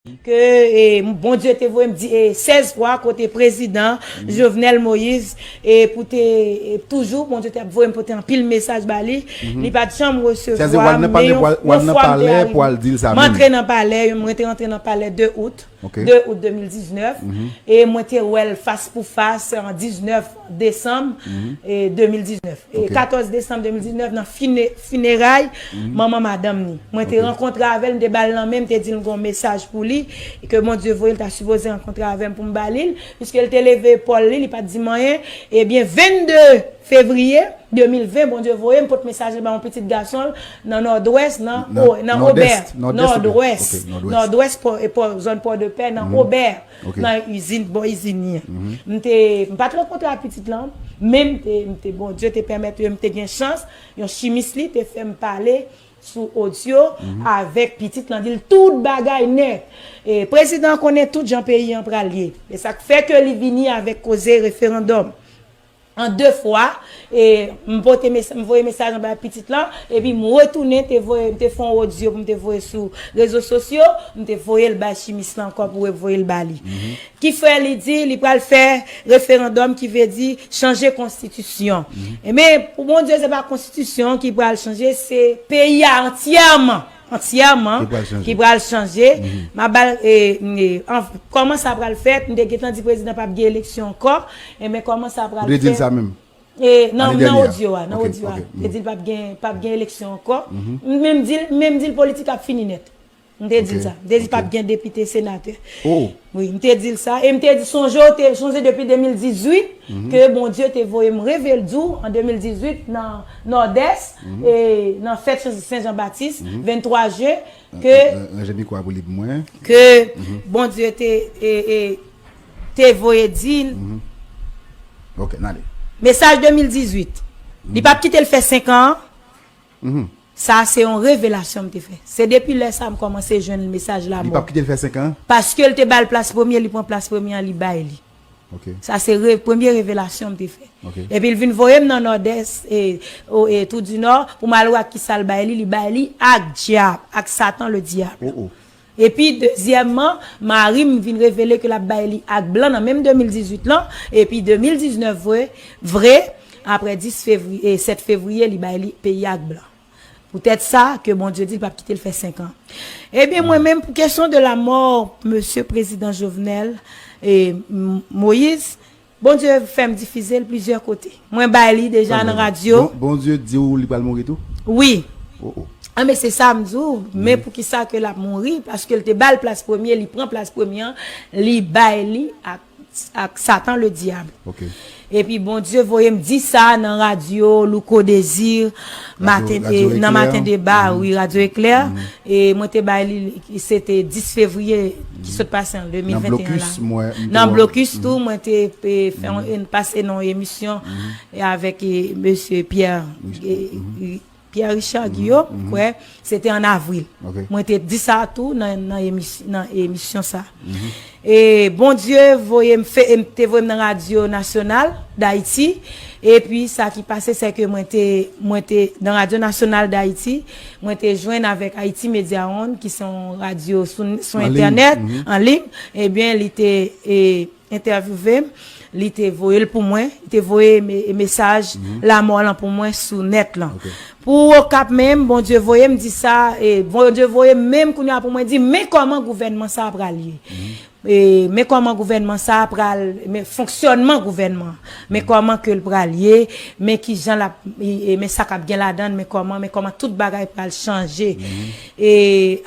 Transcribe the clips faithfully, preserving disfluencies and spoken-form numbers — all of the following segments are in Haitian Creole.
ke e, Bondye te voye m di, e, sèz fwa kote prezidan Jovenel Moïse, e, pou te, e, toujou, Bondye te ap voye m pote anpil mesaj ba li. Li pa t janm resevwa m, men yon, yon fwa m te arive. M antre nan palè, mwen te rantre nan palè de out, de out de mil diznèf, e mwen te wè l fas pou fas an diznèf desanm, e, de mil diznèf. E katòz desanm de mil diznèf, nan fine-, fineray manman madanm ni. Mwen te rankontre avè l, m te ba l lanmen, m te di l m gen yon mesaj pou li, e ke Bondye voye l ta sipoze rankontre avè m pou m ba li l, piske l te leve epòl li, li pa t di m anyen. Ebyen, vennde fevriye de mil ven, Bondye voye m pot mesaj la ba yon pitit gason l nan Nòdwès, nan, nan Obè, Nòdwès, Nòdwès, Pò, e Pò, zòn Pòdepè, nan Obè, nan izin, bò izin li an. M te, m pa t rankontre ak pitit lan, men m te, m te, Bondye te pèmèt m te gen chans, yon chimis li te fè m pale sou odyo avèk pitit lan, di l tout bagay nèt. E prezidan an konnen tout jan peyi an pral ye. E sa k fè ke li vini avèk koze referandòm an de fwa, e m pote mes-, m voye mesaj anba pitit lan, epi m retounen te voye, m te fè yon odyo pou m te voye sou rezo sosyo, m te voye l bay chimis lan ankò pou revoye l ba li. Ki fè li di li pral fè referandòm, ki vle di chanje konstitisyon. Ebyen, pou Bondye, se pa konstitisyon ki pral chanje, se peyi a antyèman, antyèman ki pral chanje. M ap ba l, e, e, an, kòman sa pral fèt, m te gentan di prezidan p ap gen eleksyon ankò, ebyen, kòman sa pral fèt? Ou te di l sa menm? E, nan, nan odyo a, nan odyo a. Te di l p ap gen, p ap gen eleksyon ankò. M menm di l, m menm di l politik ap fini nèt. M te di l sa. M te di p ap gen depite, senatè. Wi, m te di l sa. E m te di, sonje, w te sonje depi de mil dizuit ke Bondye te voye m revele di w an de mil dizuit nan Nòdès, e nan fèt Sen Jan Batis, venntwa jen, ke, ranje mikwo a pou li pou mwen, ke Bondye te, e, e, te voye di l. Ok, n ale. Mesaj de mil dizuit. Li p ap kite l fè senk an. Sa se yon revelasyon m te fè. Se depi lè sa m kòmanse jwenn mesaj lanmò. Li p ap kite l fè senk an? Paske l te ba l plas premye, li pran plas premye an, li bay li. Sa se re-, premye revelasyon m te fè. Epi l vin voye m nan Nòdès, e, o, e, Tou di Nò, pou m al wè ak kisa l bay li, li bay li ak dyab, ak Satan le diable. Epi, dezyèmman, mari m vin revele ke l ap bay li ak blan nan menm de mil dizuit lan, epi de mil diznèf vre, vre, apre dis fevriye, e, sèt fevriye, li bay li peyi ak blan. Poutèt sa, ke Bondye di l p ap kite l fè senk an. Ebyen, mwen menm, pou kesyon de la mò, mesye prezidan Jovenel, e, M-, Moïse, Bondye fè m difize l plizyè kote. Mwen bay li deja nan radyo. Bon, Bondye di w li pral mouri tou? Wi. Oh, oh. A, men se sa m di w, men poukisa ke l ap mouri? Paske l te ba l plas premye, li pran plas premye an, li bay li ak, ak Satan le diable. Epi Bondye voye m di sa nan radyo Louko Désir, maten, e, nan Maten Deba, wi, Radyo Eklè. E mwen te bay li, se te dis fevriye ki sot pase an de mil venteyen la. Nan blokis tou, mwen te, e, fè yon, e, pase nan yon emisyon, e, avèk, e, mesye Pierre, e, e, Pierre Richard Guillaume, m kwè, se te an avril. Mwen te di sa tou nan, nan emis-, nan emisyon sa. E Bondye voye m fè, e m te voye m nan Radyo Nasyonal Dayiti. Epi sa ki pase, se ke mwen te, mwen te nan Radyo Nasyonal Dayiti, mwen te jwenn avèk Haïti Media One, ki se yon radyo sou, sou entènèt, an liy. Ebyen, li te, e, entèvyouve m, li te voye l pou mwen, li te voye me-, mesaj lanmò lan pou mwen sou nèt lan. Pou Okap menm, Bondye voye m di sa, e Bondye voye m menm kounye a pou mwen di, men kòman gouvènman sa a pral ye. E, men kòman gouvènman sa a pral, men fonksyònman gouvènman, men kòman ke l pral ye, men kijan l ap, e, e, men sa k ap gen ladan l, men kòman, men kòman tout bagay pral chanje. E,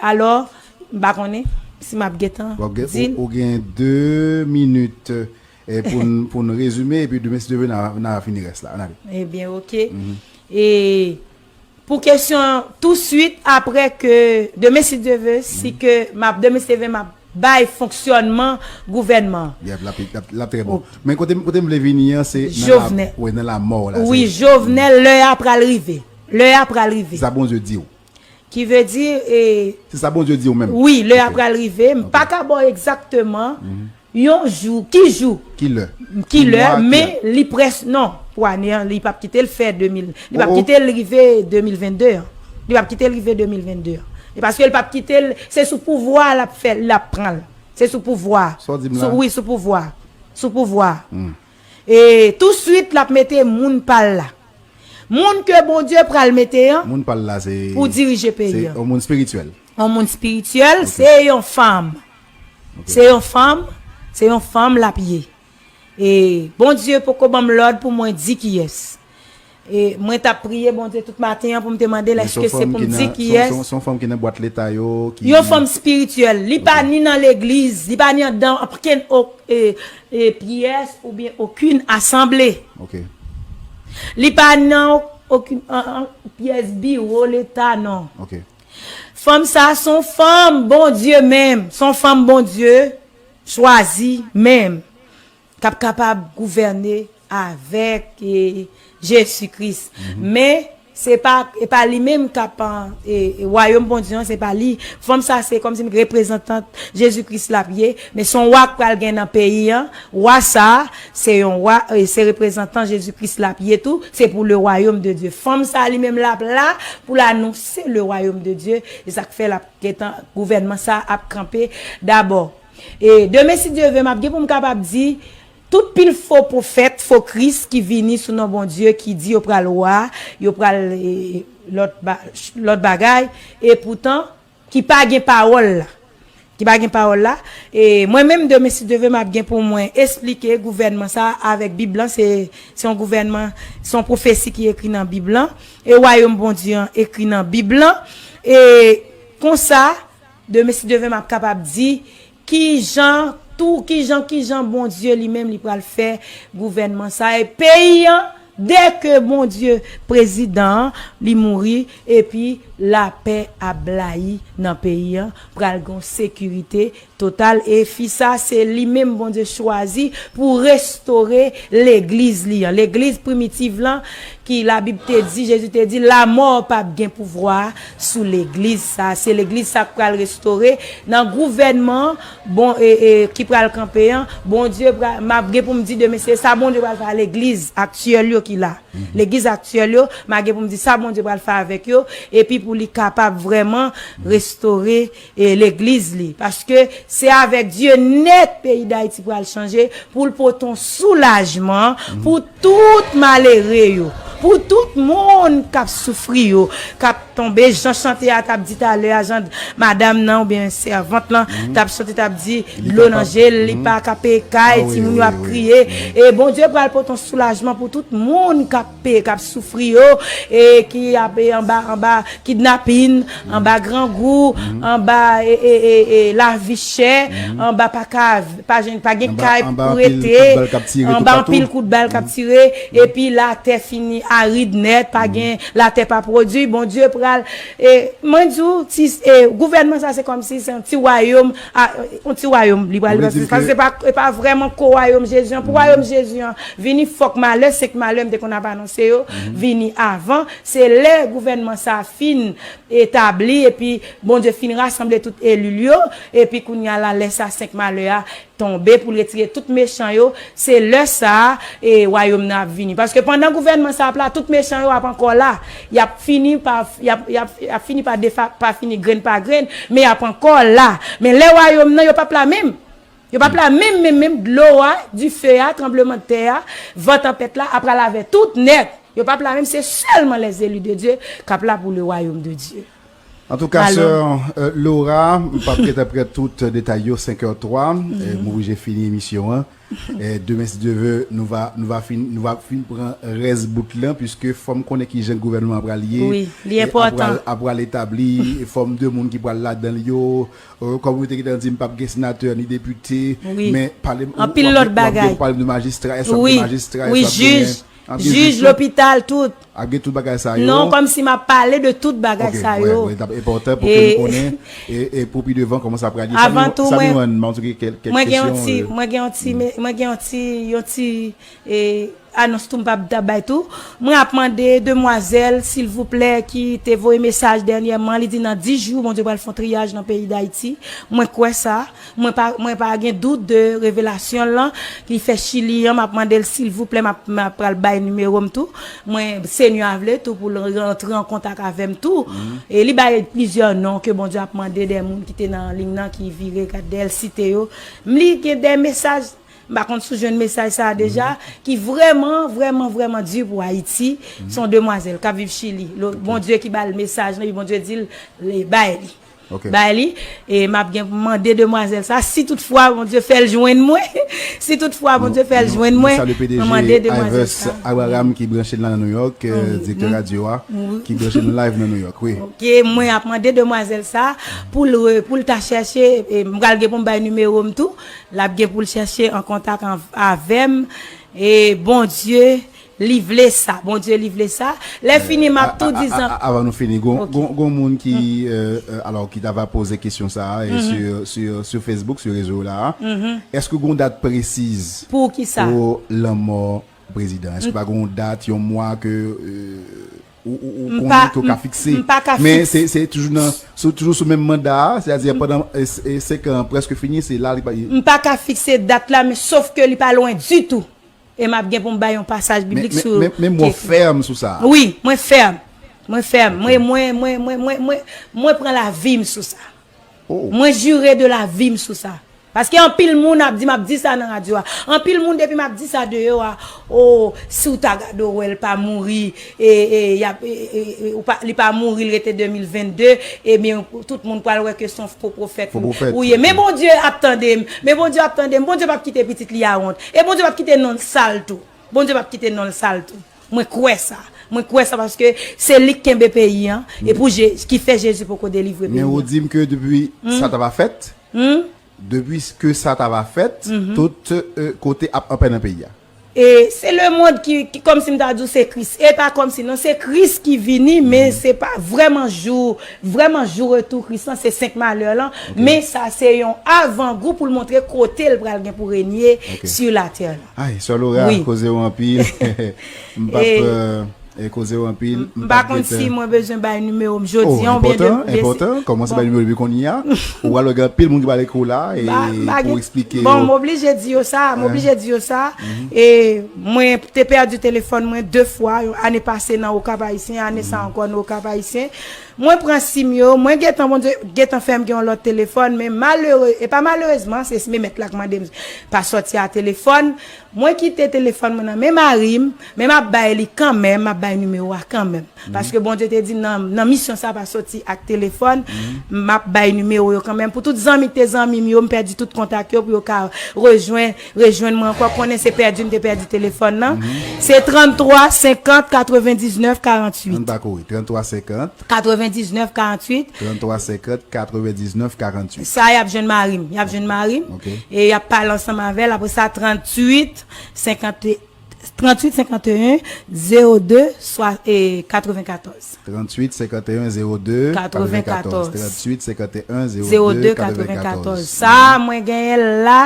alò, m pa konnen si m ap gentan di l. Ou, ou gen de minit, e, pou n, pou n rezime, epi demen, si Dye vle, n a, n a fini rès la. Ann ale. Ebyen, oke. E pou kesyon an, touswit apre ke, demen, si Dye vle, si ke m ap, demen, si Dye vle, m ap bay fonksyònman gouvènman. Yep, l ap, l ap, l ap trè bon. Men kote, kote m vle vini an, se nan la, wi, nan lamò la. Wi, Jovenel, lè a pral rive. Lè a pral rive. Se sa Bondye di w. Ki vle di, e, se sa Bondye di w menm. Wi, lè a pral rive. M pa ka ba w egzakteman yon jou, ki jou, ki lè, ki lè, men li près, non, pou ane an, li p ap kite l fè de mil, li p ap kite l rive de mil vennde an. Li p ap kite l rive de mil vennde an. E paske l p ap kite l, se sou pouvwa l ap fè, l ap pran l. Se sou pouvwa. Sa w di m la? Sou, wi, sou pouvwa. Sou pouvwa. Hmm. E touswit, l ap mete moun pa l la. Moun ke Bondye pral mete an Moun pa l la, se pou dirije peyi se an. Yon moun espirityèl. Yon moun espirityèl, Ok. se yon fanm. Ok. Se yon fanm, se yon fanm l ap ye. E Bondye poko ban m lòd pou mwen di kiyès. E mwen t ap priye Bondye tout maten an pou m te mande l Men se èske yon se fanm pou m ki di nan, se yon, kiyès. se yon, se yon fanm ki nan bwat leta yo, ki Yon fanm espirityèl. Li pa Ok. ni nan legliz, li pa ni andan okenn o- e, e pyès oubyen okenn asanble. Ok. Li pa nan okenn an- an- pyès biwo leta, non. Ok. Fanm sa se yon fanm Bondye menm. Se yon fanm Bondye chwazi menm. K ap kapab gouvène avèk e, Jezi Kris. Mhm. Men, se pa, e pa li menm k ap, e, e, wayòm Bondye an, se pa li. Fanm sa, se kòmsi reprezantant Jezi Kris l ap ye, men se yon wa k pral gen nan peyi an. Wa sa, se yon wa, e, se reprezantan Jezi Kris l ap ye tou. Se pou le royaume de Dieu. Fanm sa, li menm, l ap la pou l anonse le royaume de Dieu. E sa k fè l ap gentan, gouvènman sa ap kanpe dabò. E demen, si Dye ve, m ap gen pou m kapab di, tout pil fo pwofèt, fo Kris ki vini sou non Bondye, ki di yo pral wa, yo pral, e, lòt ba- lòt bagay, e poutan, ki pa gen pawòl la. Ki pa gen pawòl la. E mwen menm, demen, si Dye ve, m ap gen pou mwen esplike gouvènman sa avèk Bib lan. Se, se yon gouvènman, se yon pwofesi ki ekri nan Bib lan. E wayòm Bondye an ekri nan Bib lan. E konsa, demen, si Dye ve, m ap kapab di kijan tou, kijan, kijan Bondye li menm li pral fè gouvènman sa. E peyi an, dèke Bondye, prezidan an, li mouri, epi lapè ap blayi nan peyi an, pral gen sekirite total. E fi sa, se li menm Bondye chwazi pou restore legliz li an. Legliz primitiv lan, ki Labib te di, Jezi te di, lamò p ap gen pouvwa sou legliz sa. Se legliz sa k pral restore nan gouvènman, bon, e, e, ki pral kanpe an. Bondye pral, m ap gen pou m di demen, se sa Bondye pral fè a legliz aktyèl yo ki la. Mhm. Legliz aktyèl yo, m ap gen pou m di sa Bondye pral fè avèk yo, epi pou li kapab vrèman restore, e, legliz li. Paske se avèk Dye nèt peyi Dayiti pral chanje, pou l pote yon soulajman pou tout malere yo, pou tout moun k ap soufri yo, k ap tonbe, jan chante a t ap di talè a, jan madanm nan oubyen sèvant lan t ap chante, t ap di dlo nan je l, li pa ka peye kay, timoun yo ap kriye. E Bondye pral pote yon soulajman pou tout moun k ap peye, k ap soufri yo, e ki ap, e, anba, anba kidnapin, anba grangou, anba, e, e, e, e, lavi chè, anba pa ka, pa jwenn, pa gen kay pou rete, anba anpil kout bal k ap tire, epi latè fini arid nèt, pa gen, latè pa pwodui. Bondye pral, e, mwen di w, ti, e, gouvènman sa se kòmsi se yon ti wayòm, a, yon ti wayòm li pral, paske se pa, e pa vrèman ko wayòm Jezi an. Pou wayòm Jezi an vini, fòk malè, senk malè m te konn ap anonse yo, vini avan. Se lè gouvènman sa fin etabli, epi Bondye fin rasanble tout eli l yo, epi kounye a la, lè sa senk malè a tonbe pou l retire tout mechan yo, se lè sa a, e, wayòm nan ap vini. Paske pandan gouvènman sa ap la, tout mechan yo ap ankò la. Y ap fini pa, y ap, y ap, y ap fini pa defa, pa fini grenn pa grenn, men y ap ankò la. Men lè wayòm nan, yo p ap la menm. Yo p ap la menm, menm, menm. Dlo a, dife a, tranblemanntè a, van tanpèt la ap pral avè tout nèt. Yo p ap la menm, se sèlman les élus de Dieu k ap la pou le royaume de Dieu. Antouka, sè, e, Laura, m p ap gentan pran tout detay yo, senk è twa, e, m oblije fini emisyon an. E, demen, si Dye ve, nou va, nou va fin, nou va fin pran rès bout lan, piske fò m konnen kijan gouvènman an pral ye, ap pral, ap pral etabli, e fòm de moun ki pral ladan l yo, e, kòm ou te gentan di, m p ap gen senatè ni depite, men pale, w ap gen, w ap gen, w ap gen, w ap gen majistra, èske w ap gen majistra, èske w ap gen jij, jij, lopital, tout. Ap gen tout bagay sa yo. Non, kòmsi m ap pale de tout bagay sa yo. Wi, wi, l ap enpòtan pou ke nou konnen, e, e pou pi devan kòman sa pral ye. Avan tou, mwen, mwen gen yon ti, mwen gen yon ti, mwen gen yon ti, yon ti, e, anons tou m p ap ta bay tou. Mwen ap mande demwazèl, silvouplè, ki te voye mesaj dènyèman, li di nan dis jou, Bondye pral fè yon triyaj nan peyi Dayiti. Mwen kwè sa. Mwen pa, mwen pa gen dout de revelasyon l lan, li fè Chili an. M ap mande l, silvouplè, m ap, m ap pral bay nimewo m tou. Mwen, Senyè a vle tou pou l rantre an kontak avè m tou. E li bay plizyè non ke Bondye ap mande de moun ki te nan liy nan, ki vire gad dèyè l site yo. M li gen de mesaj, m pa konn si w jwenn mesaj sa a deja, ki vrèman, vrèman, vrèman di pou Ayiti. Se yon demwazèl k ap viv Chili. Lo-, Bondye ki ba l mesaj lan, epi Bondye di l, le, bay li. Bay li, e m ap gen pou mande demwazèl sa, si toutfwa Bondye fè l jwenn mwen, si toutfwa Bondye fè l jwenn mwen, mwen mande demwazèl sa. Abraham ki branche n la nan Nouyòk, euh, direktè radyo a, ki branche nou live nan Nouyòk, wi. Ok, mwen ap mande demwazèl sa pou l re-, pou l ta chèche, e m pral gen pou m bay nimewo m tou, l ap gen pou l chèche an kontak an-, avè m, e Bondye, li vle sa, Bondye li vle sa. Lè fini, m ap tou di zan. Avan nou fini, gon, gon, gon moun ki, euh, euh, alò, ki ta va poze kesyon sa a, e sur, sur, sur Facebook, sur rezo la a. Èske gon dat presiz pou ki sa? Pou lanmò prezidan? Èske pa gon dat, yon mwa ke, euh, ou, ou, ou konnen ke w ka fikse? Men se, se toujou nan, se toujou sou menm manda a, sètadi pandan, e, e, senk an prèske fini, se la li pa. M pa ka fikse dat la, men sof ke li pa lwen ditou. E m ap gen pou m bay yon pasaj biblik sou kesyon. Men, men, men, men w fèm sou sa. Wi, mwen fèm. Mwen fèm. Mwen, mwen, mwen, mwen, mwen, mwen, mwen pran lavi m sou sa. Mwen jire de lavi m sou sa. Paske anpil moun ap di, m ap di sa nan radyo a. Anpil moun depi m ap di sa deyò a, o, si w ta gade w wè l pa mouri, e, e, y ap, e, e, e, ou pa, li pa mouri, l rete de mil vennde, ebyen, tout moun pral wè ke se yon fo pwofèt ou ye. Men Bondye ap tande m. Men Bondye ap tande m. Bondye p ap kite pitit li a wont. E Bondye p ap kite non l sal tou. Bondye p ap kite non l sal tou. Mwen kwè sa. Mwen kwè sa paske se li k kenbe peyi an. E pou Je-, ki fè Jezi poko delivre peyi an. Men ou di m ke depi sa ta va fèt, depi ke sa ta va fèt, tout, euh, kote ap anpè nan peyi a. E se lemonn ki, ki, kòmsi m ta di w se Kris. E pa kòmsi non, se Kris ki vini, men se pa vrèman jou, vrèman jou retou Kris lan, se senk malè lan. Men sa se yon avangou pou l montre kote l pral gen pou renye sur la terre la. Ay, sè Laura, koze w anpil. M p ap, euh, e koze w anpil. M pa konn si mwen bezwen bay nimewo m jodi an oubyen de. Enpòtan, enpòtan. Kòmanse bay nimewo depi kounye a. Ou pral wè gen anpil moun ki pral ekri w la e pou eksplike yo. Bon, m oblije di yo sa, m oblije di yo sa. E mwen te pèdi telefòn mwen de fwa, ane pase nan Okap Ayisyen, ane sa ankò nan Okap Ayisyen. Mwen pran sim yo, mwen gentan, Bondye gentan fè m gen yon lòt telefòn, men malere-, e pa malerezman, se Mèt la k mande m pa sòti a telefòn. Mwen kite telefòn mwen nan men mari m, men m ap bay li kanmenm, m ap bay nimewo a kanmenm. Paske Bondye te di nan, nan misyon sa pa soti ak telefòn, m ap bay nimewo yo kanmenm. Pou tout zanmi ki te zanmi m yo, m pèdi tout kontak yo pou yo ka rejwenn, rejwenn mwen ankò. Konnen se pèdi m te pèdi telefòn nan. Se tranntwa senkant katrevendiznèf karanntuit. Ann pa kouri, tranntwa senkant. Katrevendiznèf karanntuit. Tranntwa senkant katrevendiznèf karanntuit. Sa y ap jwenn mari m, y ap jwenn mari m. E y ap pale ansanm avè l. Apre sa, tranntuit senkant, tranntuit senkanteyen zewo de swa, e, katrevenkatòz. Tranntuit senkanteyen zewo de katrevenkatòz. Tranntuit senkanteyen zewo de katrevenkatòz. Sa, mwen genyen l la,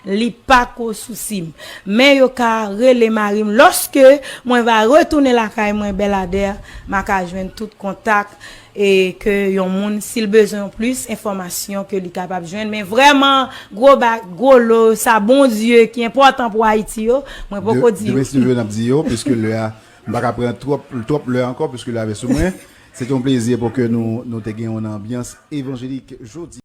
li pa ko sousi m. Men yo ka rele mari m. Lòske mwen va retounen lakay mwen, Bèladè, m a ka jwenn tout kontak e ke yon moun, si l bezwen yon plis enfòmasyon, ke li kapab jwenn. Men vrèman, gwo ba-, gwo lo, sa Bondye ki enpòtan pou Ayiti yo, mwen poko di yo. Demen si Dye vle, n ap di yo, piske lè a, m pa ka pran twòp, twòp lè ankò, piske lè a vin sou mwen. Se te yon plezi pou ke nou, nou te gen yon anbyans evanjelik jodi.